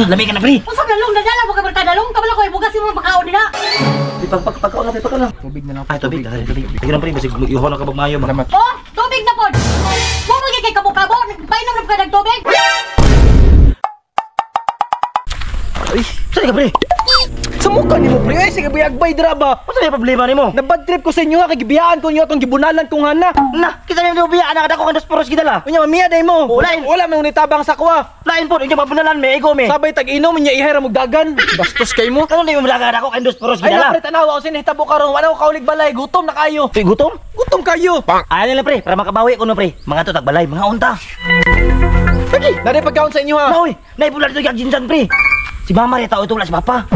Lami ka na, pre. Unsa man long nadala mo ka barkada long kabalo ko bugas imong pagkaon nila. Pagkaon na, pre, pagkaon na. Tubig na lang. Ay, tubig, tubig. Sige lang, pre, basig iho na ka pagmayo ba. Salamat. Oh, tubig na pod. Mo mo kay kabo-kabo, nagpainom na ka ng tubig. Ay, saan ka, pre? Sa mukha nimo, pre. Ay, sige buyagbay dira ba? Unsa may problema nimo? Na bad trip ko sa inyo ha, kay gibiyaan ko niyo atong gibunalan kong hana. Na, kita na yung biya anak ako kandos puros gidala. Unya mamiya day mo. Wala. Wala may unitabang sa kuha. Lain po, inyo mabunalan may ego me. Sabay tag-inom niya ihay ra mugdagan. Bastos kay mo. Kano na yung malaga ako kandos puros Ay gidala. na pre, tanawa ko sinahitabo karon. Wala ko kaulig balay, gutom na kayo. Pre, gutom? Gutom kayo. Ayaw nila, pre, para makabawi ko no, pre. Mga to tagbalay, mga unta. Sige, nari pagkaon sa inyo ha. Naoy, naibulan dito yung jinsan, pre. Si mama rin tao ito wala si papa.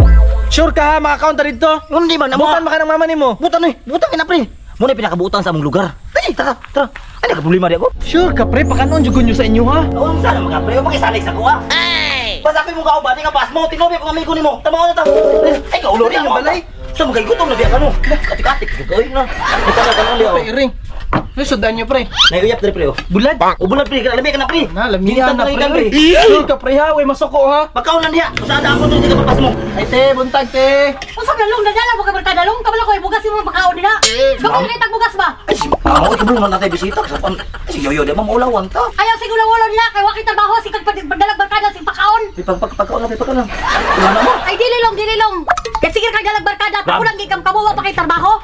Sure ka ha, makakaon ta dito. Hindi man, Butan maka ng mama nimo. Butan oy, butan ka na, pre. Muna pinakabutan sa among lugar. Ay, tara, tara. Ay, nakaproblema di ako. Sure ka pre, pakanon jud ko nyo sa inyo ha. Unsa na mga pre, makisalig sa kuha. Ay! Basta ko imong kauban, di ka pas mo, tinubi akong amigo nimo. Tama ko na ta. Ay, kaulo rin yung balay. Sa mga gutom na biya ka no. Katik-katik ka na. Ito na kanon liyo. Pre, ring. Pre, sudan nyo pre. Naiuyap diri, pre. Oh. Bulad. O bulan, pre, lami ka na, pre. Na, lamian na pre. Pre. Sure ka pre ha, way masuko ha. Pagkaon lang diha. Basta ako to di ka papas mo. Ay te, buntag te. Unsa man long nadala mo ka barkada long kabalo ko bugas imong pagkaon nila. Kabalo kay tag bugas ba? Ay, si mama ko man natay bisita sa pan. Si Yoyo di mamulawan ta. Ayaw siguro wala nila kay wa kay trabaho si kag pagdalag barkada sig pakaon. Pre, pagkaon na, pre, pagkaon na. Wala na mo. Ay dili long, dili long. Kay sige kag dalag barkada, kulang gid kam kamo wa pa kay trabaho.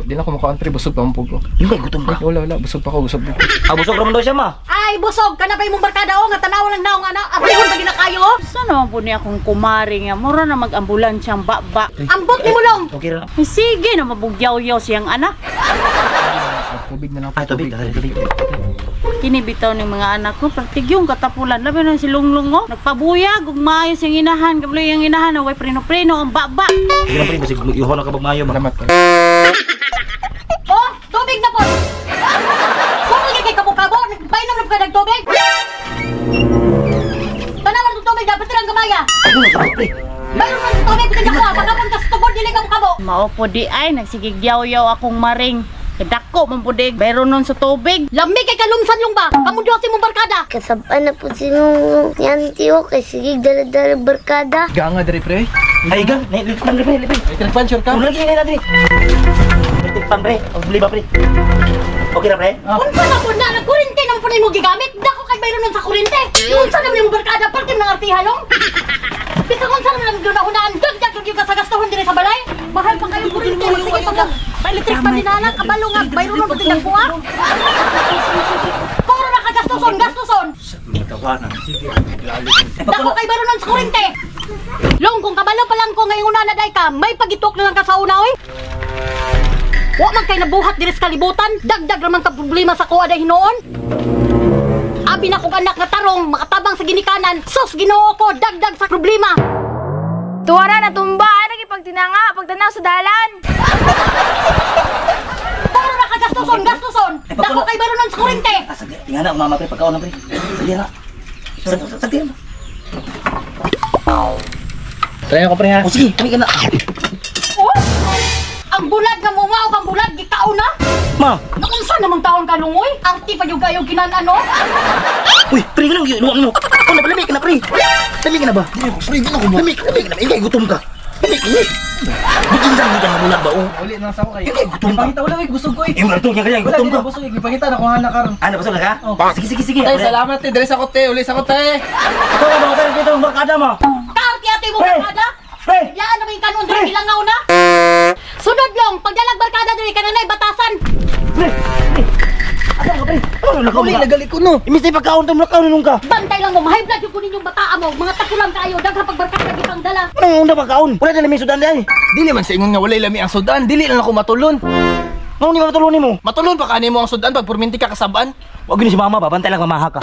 Di na ko makaon pre, busog pa man pud ko. Yung kay gutom ka. Wala wala, busog pa ko, busog pa. Ah, busog raman daw siya, ma. Ay busog kana pa imong barkada o nga tanaw lang naong ana. Apihon pa gina kayo. Sa naman po niya akong kumari nga, mura na mag-ambulansyang baba. Ambot nimo long. Okay ra. Ay, sige na mabugyaw-yaw siyang anak. Tubig na lang. Ay, tubig, tubig. Kini bitaw ng mga anak ko, partigyong katapulan. Labi na si Lunglong oh. Nagpabuyag, ug maayos yung inahan. Kablo yung inahan, way preno-preno, ang baba. Sige lang, pre, basig iho na ka pagmayo ba. Salamat. Oh, tubig na pod. Mo mo kay kabo-kabo, nagpainom na ka ng tubig. Tanaw ang tubig dapat tirang gamaya. Ay, ano ka, pre? Mayroon man tubig bitin ako, pagkapon ka sa tubod dili ka kabo. Mao po di ay, nagsigigyaw-yaw akong maring. Dako man po di, bayro nun sa tubig. Lami kay kalumsan yung ba? Kamu Diyos imong barkada. Kasabaan na po si Nung ni auntie ko kay sige dala-dala barkada. Ganga diri pre. Ay, gang, nailikpan, pre, pre. Ay, trip sure ka? Ano lagi na diri? Nailikpan, pre. Ang problema, pre. Okay na, pre? Unsa na po na nagkurente nang po nimo gigamit? Dako kay bayro nun sa kurente. Unsa naman imong barkada parte ng artiha long? Bisag unsa naman ang gunahunaan, dagdag gyud ka sa gastohon diri sa balay. Mahal pa kayo kurente, sige pa mo. Pa-electric pa din na kabalo nga bayro nun pati dagko ah. Puro na ka gastoson, gastoson. Dako kay bayro nun sa kurente. Long kung kabalo pa lang ko ngayong una na day ka, may pagitok na lang ka sa una oy. Wa man kay nabuhat diri sa kalibutan, dagdag raman ka problema sa kuha day hinuon. Abi na kong anak nga tarong makatabang sa ginikanan, sus Ginoo ko, dagdag sa problema. Tuwara na tumba, ay nagipagtinanga, pagtanaw sa dalan. Puro na ka gastoson, gastoson. Dako kay bayro nun sa kurente. Ah, sige, tingnan na, mama, pre, pagkaon na, pre. Sige na. Sige na. Try ko pre ha. O, sige, kami ka na. Oh! Ang bulag nga munga o ang bulag gikaon na. Ma! Nakunsa namang taon ka lungoy? Arti pa yung kayo kinan ano? Uy, pre, ganun, luwang mo. Oh, napalami ka na, pre. Lami ka na ba? Pre, di na ko. Lami, lami ka na. Ikay, gutom ka. Lami, lami. Bikin sa hindi ka nabulag ba, oh? Uli na sa ako kay. Ikay, gutom ka. Ipangita wala oy, busog ko eh. Yung artong niya kaya, Wala gutom di ka. na busog, ipangita na kung hana karon. Ah, nabasog na ka? Oh. Sige, sige, sige. Tay, salamat te, diri sa ko te, uli sa ko te. Ikaw na mga pero dito ang barkada mo. Kaarti ate mo Pre! barkada? Pre! Yaan naman yung kanon diri ilangaw na. Sunod long, pagdalag barkada diri kananay batasan. Pre! Pre! Asa ka, pre? Ano lakaw Uli mo ka? nagali ko no. Imis na ipagkaon to, mulakaw nung ka. Bantay lang mo, high blood yung kunin yung bataa mo. Mga takulang kayo, daghang pagbarkada gipang dala. Anong una pagkaon? Wala na laming sudan dahil. Dili man sa ingon nga walay lami ang sudan, dili lang ako matulon. Ano ni matulon mo? Matulon pa kanimo ang sudan pag purminti ka kasabaan. Wag yun si mama ba? Bantay lang mamaha ka.